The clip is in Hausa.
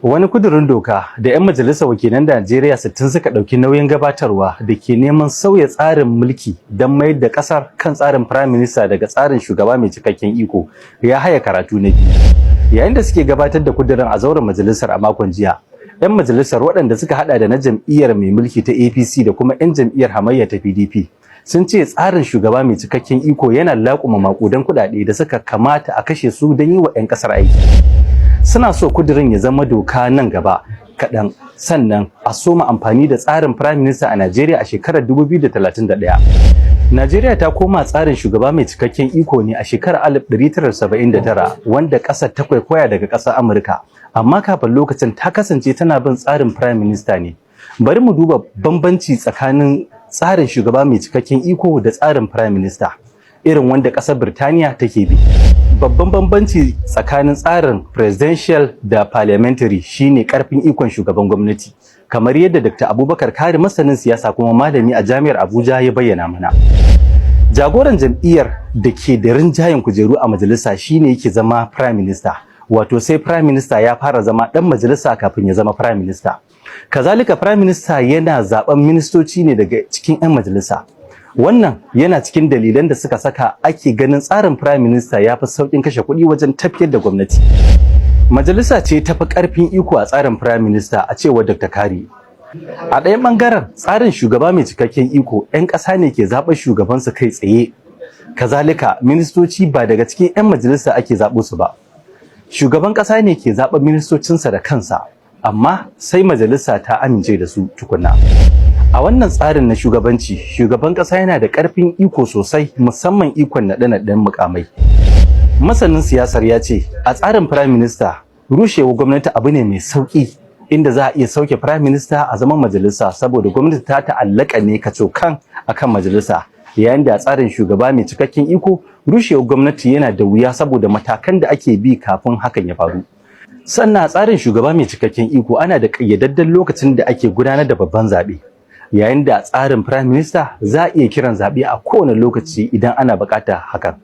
Wani kudurin doka da 'yan majalisar wakilan Najeriya 60 suka ɗauki nauyin gabatarwa da ke neman sauya tsarin mulki don mayar da ƙasar kan tsarin Prime Minister daga tsarin shugaba mai cikakken iko ya haya karatu na biyu. Yayin da suke gabatar da kudurin a zauren majalisar a makon jiya, 'yan majalisar, waɗanda suka hada da na jam'iyyar mai mulki ta APC da kuma 'yan jam'iyyar hamayya ta PDP, sun ce tsarin shugaba mai cikakken iko yana laƙuma maƙudan kuɗaɗe da suka kamata a kashe su don yi wa 'yan ƙasar aiki. Suna so kudirin ya zama doka nan gaba kaɗan, sannan a soma amfani da tsarin Prime Minister a Najeriya a shekarar 2031. Najeriya ta koma tsarin shugaba mai cikakken iko ne a shekarar 1979, wanda ƙasar ta kwaikwaya daga ƙasar Amurka, amma kafin lokacin ta kasance tana bin tsarin Prime Minister ne. Bari mu duba bambanci tsakanin tsarin shugaba mai cikakken iko da tsarin Prime Minister irin wanda ƙasar Birtaniya take bi. Babban bambanci tsakanin tsarin presidential da parliamentary shine karfin ikon shugaban gwamnati, kamar yadda Dr. Abubakar Kari, masanin siyasa kuma malami a Jami'ar Abuja, ya bayyana mana. Jagoran jam'iyyar da ke da rinjayen kujeru a majalisa shine yake zama Prime Minister, wato sai Prime Minister ya fara zama dan majalisa kafin ya zama Prime Minister. Kazalika, Prime Minister yana zaben ministoci ne daga cikin 'yan majalisa. Wannan yana cikin dalilan da suka saka ake ganin tsarin Prime Minister ya fi sauƙin kashe kuɗi wajen tafiyar da gwamnati. Majalisa ce ta fi ƙarfin iko a tsarin Prime Minister, a cewar Dr. Kari. A ɗayan ɓangaren tsarin shugaba mai cikakken iko, 'yan ƙasa ne ke zaɓar shugabansu kai tsaye. Kazalika, ministoci ba daga cikin 'yan majalisa ake zaɓo su ba. Shugaban ƙasa ne ke zaɓar ministocinsa da kansa, amma sai majalisa ta amince da su tukunna. A wannan tsarin na shugabanci, shugaban ƙasa yana da ƙarfin iko sosai, musamman ikon naɗe-naɗen mukamai. Masanin siyasar ya ce a tsarin Prime Minister, rushewa gwamnati abu ne mai sauƙi, inda za a iya sauke Prime Minister a zaman majalisa saboda gwamnati ta ta'allaka ne kacokan akan majalisa, yayin da a tsarin shugaba mai cikakken iko, rushewa gwamnati yana da wuya saboda matakan da ake bi kafin hakan ya faru. Sannan a tsarin shugaba mai cikakken iko, ana da ƙayyadadden lokacin da ake gudanar da babban zaɓe, yayin da a tsarin Prime Minister za a iya kiran zaɓe a kowane lokaci idan ana buƙatar hakan.